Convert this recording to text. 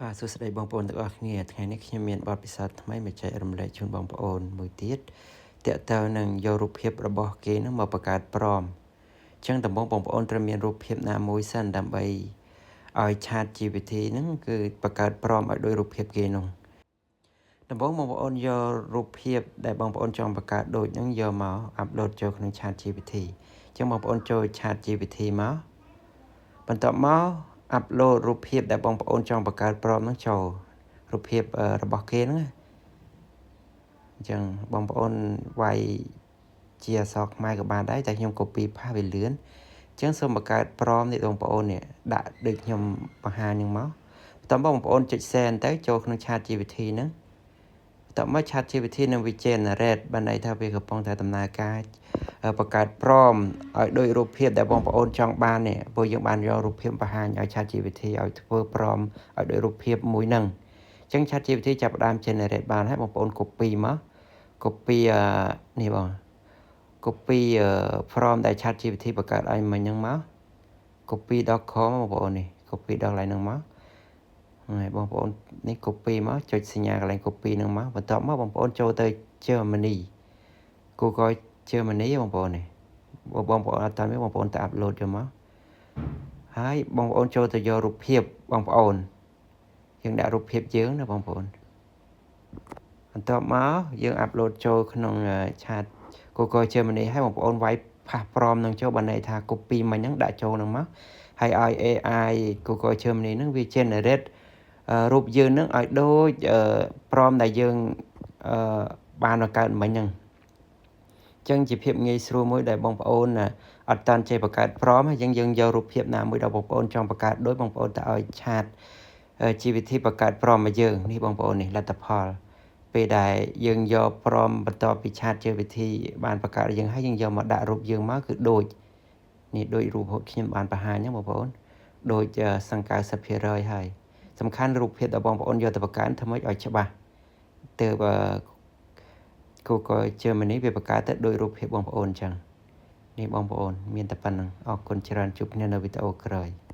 បាទសួស្តីបងប្អូនទាំងអស់គ្នាថ្ងៃនេះខ្ញុំមានបទពិសោធន៍ថ្មីមកចែករំលែកជូនបងប្អូនមួយទៀតទាក់ទងនឹងយករូបភាពរបស់គេនឹងមកបង្កើត prompt អញ្ចឹងដំបូងបងប្អូនត្រូវមានរូបភាពណាមួយសិនដើម្បីឲ្យ Chat GPT ហ្នឹងគឺបង្កើត prompt ឲ្យដូចរូបភាពគេនោះដំបូងបងប្អូនយករូបភាពដែលបងប្អូនចង់បង្កើតដូចហ្នឹងយកមក upload ចូលក្នុង Chat GPT អញ្ចឹងបងប្អូនចូល Chat GPT មកបន្ទាប់មក upload រូបភាពដែលបងប្អូនចង់បង្កើត prompt ហ្នឹងចូលរូបភាពរបស់គេហ្នឹងអញ្ចឹងបងប្អូនវាយជាអក្សរខ្មែរក៏បានដែរតែខ្ញុំ copy paste វាលឿនអញ្ចឹងសូមបង្កើត prompt នេះបងប្អូននេះដាក់ដូចខ្ញុំបង្ហាញហ្នឹងមកបន្ទាប់មកបងប្អូនចុច send ទៅចូលក្នុង Chat GPT ហ្នឹងបន្ទាប់មក Chat GPT នឹងវា generate បានន័យថាវាកំពុងតែដំណើរការបង្កើត prompt ឲ្យដូចរូបភាពដែលបងប្អូនចង់បាននេះព្រោះយើងបានយករូបភាពបង្ហាញឲ្យ Chat GPT ឲ្យធ្វើ prompt ឲ្យដូចរូបភាពមួយហ្នឹងអញ្ចឹង Chat GPT ចាប់ផ្ដើម generate បានហើយបងប្អូន copy មក copy នេះបង copy prompt ដែល Chat GPT បង្កើតឲ្យមិញហ្នឹងមក copy ដល់ com បងប្អូននេះ copy ដល់កន្លែងហ្នឹងមកហើយបងប្អូននេះ copy មកចុចសញ្ញាកន្លែង copy ហ្នឹងមកបន្ទាប់មកបងប្អូនចូលទៅ Gemini Google Gemini បងប្អូននេះបងប្អូនអត់តាមបងប្អូនទៅ upload យកមកហើយបងប្អូនចូលទៅយករូបភាពបងប្អូនយើងដាក់រូបភាពយើងណាបងប្អូនបន្ទាប់មកយើង upload ចូលក្នុង chat Google Gemini ហើយបងប្អូនវាយ paste prompt នឹងចូលបានន័យថា copy មិញហ្នឹងដាក់ចូលហ្នឹងមកហើយឲ្យ AI Google Gemini ហ្នឹងវា generate រូបយើងហ្នឹងឲ្យដូច prompt ដែលយើងបានបង្កើតមិញហ្នឹងចឹងជាភាពងាយស្រួលមួយដែលបងប្អូនអត់តាន់ចេះបង្កើត prompt ហើយយើងយើងយករូបភាពណាមួយដល់បងប្អូនចង់បង្កើតដូចបងប្អូនទៅឲ្យ Chat GPT បង្កើត prompt មកយើងនេះបងប្អូននេះលទ្ធផល ពេលដែលយើងយក prompt បន្ទាប់ពី Chat GPT បានបង្កើតយើងហើយយើងយកមកដាក់រូបយើងមកគឺដូចនេះដូចរូបខ្ញុំបានបង្ហាញហ្នឹងបងប្អូនដូចសឹង90%ហើយសំខាន់រូបភាពដែលបងប្អូនយកទៅបង្កើតធ្វើម៉េចឲ្យច្បាស់ទើប Google Gemini វាបង្កើតទៅដូចរូបភាពបងប្អូនអញ្ចឹងនេះបងប្អូនមានតែប៉ុណ្ណឹងអរគុណច្រើនជួបគ្នានៅវីដេអូក្រោយ។